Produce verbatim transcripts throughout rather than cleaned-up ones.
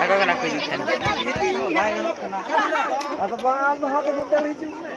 ᱟᱠᱚ ᱠᱟᱱᱟ ᱠᱚ ᱦᱤᱡᱩᱜ ᱠᱷᱟᱱ᱾ ᱟᱫᱚ ᱵᱟᱝ, ᱟᱢ ᱫᱚ ᱦᱟᱸᱜ ᱫᱚ ᱱᱚᱛᱮ ᱨᱮ ᱦᱤᱡᱩᱜ ᱢᱮ᱾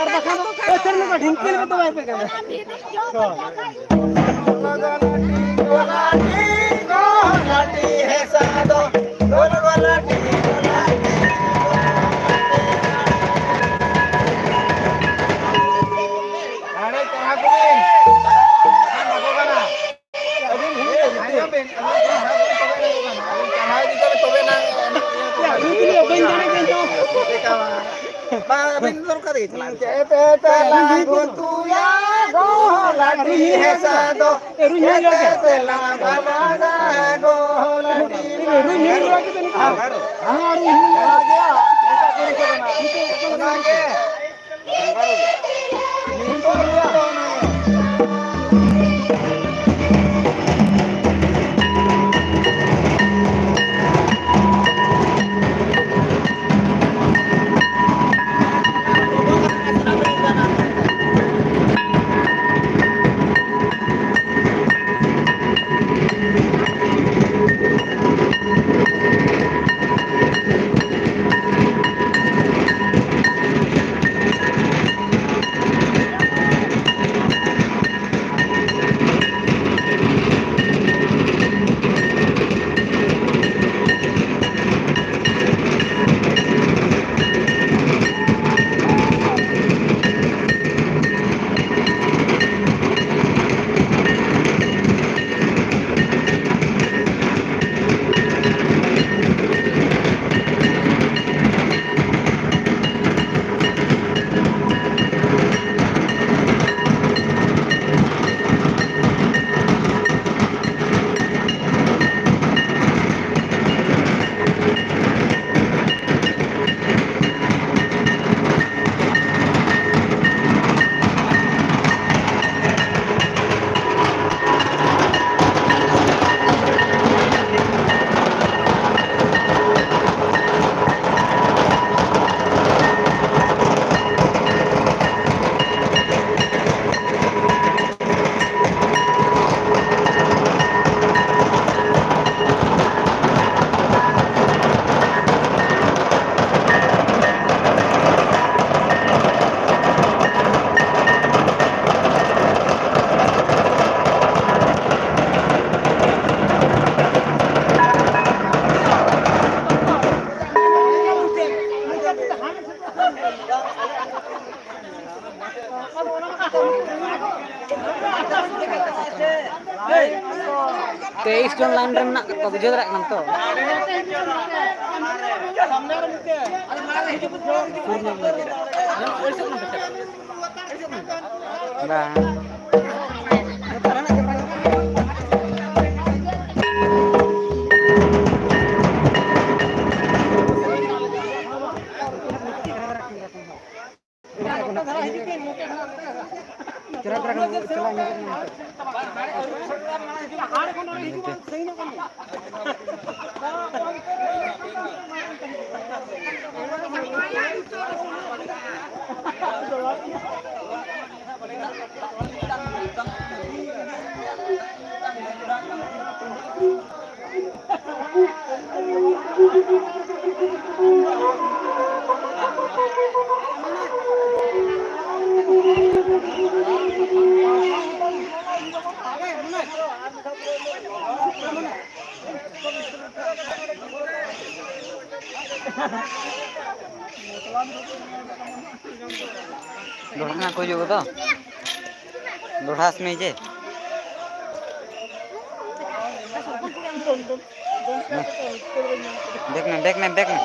ᱟᱨ ᱵᱟᱠᱷᱟᱱ ᱫᱚ, ᱮ, ᱥᱮᱨᱢᱟ ᱠᱚ ᱰᱷᱤᱝᱠᱤ ᱨᱮ ᱫᱚ ᱵᱟᱭ ᱯᱮ ᱠᱟᱱᱟ᱾ ᱟᱹᱵᱤᱱ ᱦᱤᱡᱩᱜ ᱵᱤᱱ᱾ ᱟᱹᱵᱤᱱ ᱪᱟᱲᱦᱟᱣ ᱤᱫᱤ ᱠᱚᱵᱤᱱ, ᱛᱚᱵᱮ ᱮᱱᱟᱝ ᱮᱱᱮᱡ ᱦᱩᱭᱩᱜᱼᱟ᱾ ᱟᱹᱵᱤᱱ ᱫᱚ ᱵᱟᱹᱧ ᱫᱟᱲᱮ ᱠᱟᱱ ᱫᱚ᱾ ᱪᱮᱫ ᱞᱮᱠᱟ ᱵᱟᱝ? ᱵᱟᱝ, ᱟᱹᱵᱤᱱ ᱫᱚ ᱫᱚᱨᱠᱟᱨ ᱜᱮ ᱪᱟᱞᱟᱜ᱾ ᱪᱮᱫ ᱯᱮ ᱛᱟᱞᱟ ᱜᱩᱛᱩᱭᱟ ᱜᱚᱞᱟᱴᱤ ᱦᱮᱸᱥᱟ ᱫᱚ? ᱨᱩᱧ ᱦᱤᱲᱤᱧ ᱞᱮᱫᱟ᱾ ᱪᱮᱫ ᱯᱮ ᱛᱟᱞᱟ ᱵᱟᱞᱟᱫᱟ ᱜᱚᱞᱟᱴᱤ ᱨᱩᱧ ᱦᱤᱲᱤᱧ ᱞᱮᱫᱟ᱾ ᱦᱮᱸ, ᱨᱩᱧ ᱦᱤᱲᱤᱧ ᱞᱮᱫᱟ᱾ ᱚᱱᱟᱜᱮ᱾ ᱛᱮᱭᱤᱥ ᱡᱚᱱ ᱞᱟᱭᱤᱱ ᱨᱮ ᱢᱮᱱᱟᱜ ᱠᱟᱜ ᱠᱚᱣᱟ, ᱵᱩᱡᱷᱟᱹᱣ ᱫᱟᱲᱮᱭᱟᱜ ᱠᱟᱱᱟᱢ ᱛᱚ? ᱵᱟᱝ᱾ ᱫᱚᱦᱲᱟ ᱠᱚ ᱦᱤᱡᱩᱜ ᱠᱚ ᱛᱚ᱾ ᱫᱚᱦᱲᱟ ᱥᱚᱢᱚᱭ ᱡᱮ᱾ ᱵᱮᱠ ᱢᱮ, ᱵᱮᱠ ᱢᱮ, ᱵᱮᱠ ᱢᱮ᱾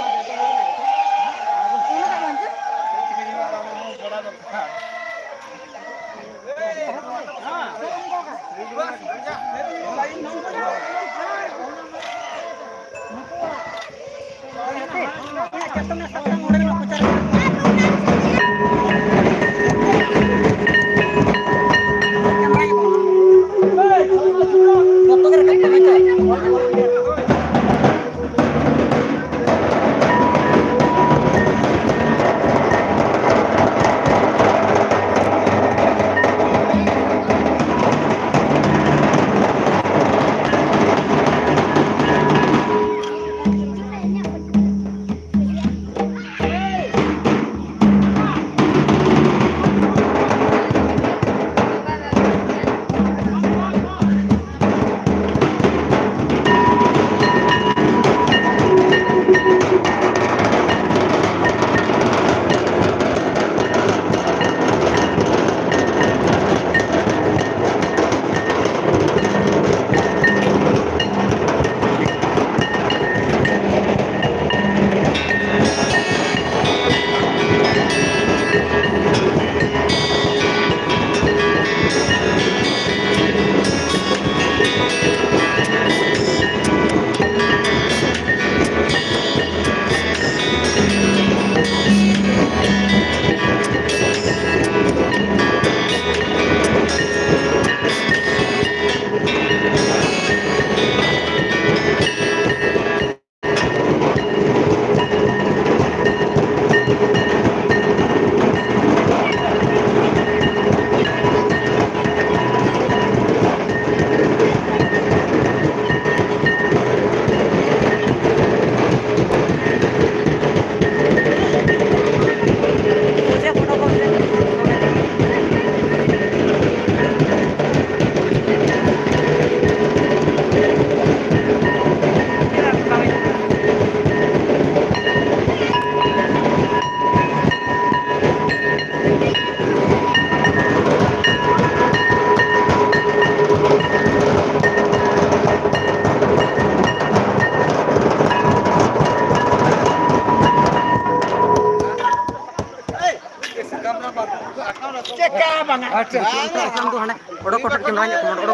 ᱟᱪᱪᱷᱟ, ᱟᱪᱪᱷᱟ, ᱟᱪᱪᱷᱟ, ᱩᱱᱠᱩ ᱦᱟᱱᱮ ᱚᱰᱚᱠ ᱠᱚ ᱴᱷᱮᱱ ᱠᱤᱱ ᱨᱟᱜ ᱧᱚᱜ ᱠᱟᱱᱟ, ᱚᱰᱚᱠ᱾